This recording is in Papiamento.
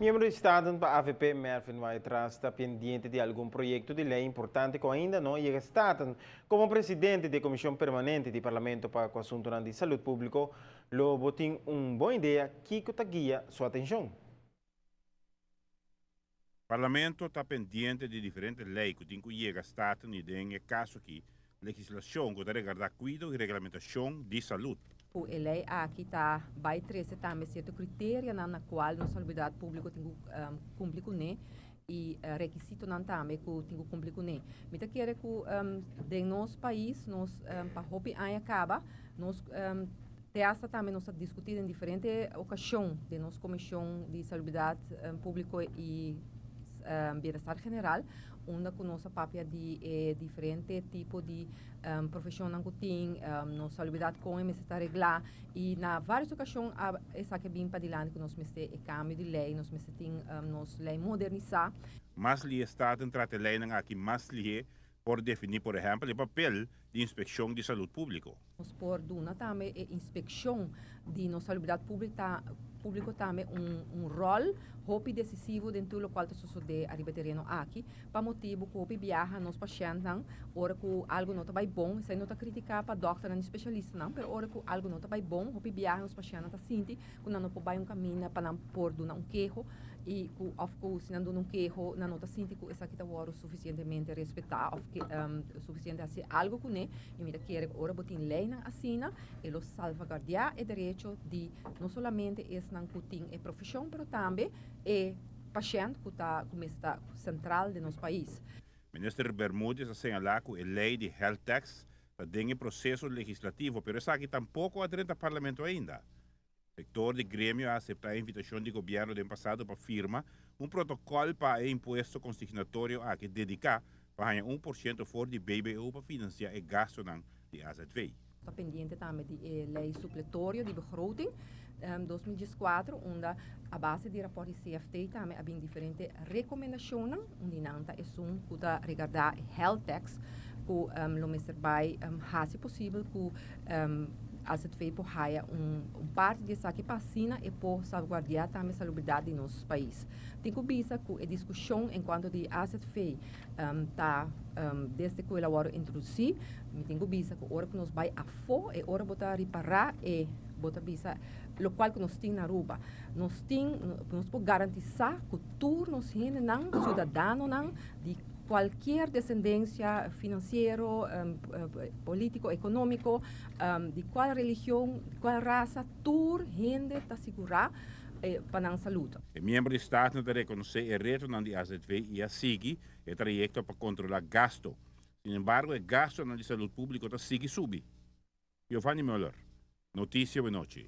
Miembro di Staten pa AVP, Mervin Wyatt-Ras, ta pendiente di algun proyecto di ley importante cu ainda no a yega Staten. Como presidente di Comision Permanente di Parlamento pa Asuntonan di Salud Publico, lo bo tin un bon idea kico ta guia su atencion. Parlamento ta pendiente di diferente ley cu tin cu yega Staten y den e caso aki, legislacion cu ta regarda cuido y reglamentacion di salud. E ley aki ta bay trece tambe cierto criterionan na cual nos salubridad publico tin cu cumpli cune y requisitonan tambe cu tin cu cumpli cune. Mi ta kere cu den nos pais nos pa hopi aña caba nos te hasta tambe nos a discuti den diferente ocasion den nos Comision di Salubridad Publico y Bienestar General, unda cu nos a papia di e diferente tipo di profesionnan cu tin, nos salubridad con e mester ta regla, y na varios ocasion a esaki a bin padilanti cu nos mester e cambio di ley, nos mester tin nos ley modernisa. Mas lihe Staten trata e leynan aki, mas lihe por defini, por ehempel, e papel di Inspeccion di Salud Publico. Nos por duna tambe e inspeccion di nos salubridad publico tambe un rol hopi decisivo den tur locual ta sosode ariba e tereno aki, pa motibo cu hopi biaha nos pashentnan, ora cu algo no ta bay bon, esey no ta critica pa dokternan y specialistanan, pero ora cu algo no ta bay bon, hopi biaha nos pashentnan ta sinti cu nan no por bay un caminda pa nan por duna un keho y cu of cu si nan duna un keho, nan no ta sinti cu esaki ta wordo suficientemente respeta of suficiente haci algo cune. Y mi ta kere cu ora bo tin leynan asina, e lo salvaguardia e derecho di no solamente esnan cu tin e profesion, pero tambe e pashent cu ta cu mester ta central den nos pais. Minister Bermudez a señala cu e ley di health tax ta den e proceso legislativo, pero esaki tampoco a drenta Parlamento ainda. Sector di gremio a acepta e invitacion di gobierno den pasado pa firma un protocol pa e impuesto consignatorio aki, dedica pa haña 1% for di BBO pa financia e gastonan di AZV. Ta pendiente tambe di e ley supletorio di begroting 2014, unda a base di rapport di CFT tambe a bin diferente recomendacionnan. Un di nan ta esun cu ta regarda health tax, cu lo mester bay haci posibel cu AZV por haya un parti di esaki pa asina e por salvaguardia tambe salubridad di nos pais. Tin cu bisa cu e discusion en cuanto di AZV ta desde cu el a wordo introduci. Mi tin cu bisa cu ora cu nos bay afo, e ora bo ta ripara e bo ta bisa locual cu nos tin na Aruba. Nos tin, nos por garantisa cu tur nos hendenan, ciudadanonan di cualkier descendencia financiero, politico, economico, di cual religion, di cual raza, tur hende ta sigura pa nan salud. E miembro di Staten ta reconoce e retonan di AZV y a sigui e trayecto pa controla gasto. Sin embargo, e gastonan di salud publico ta sigui subi. Giovanni Muller, Noticia Awe Nochi.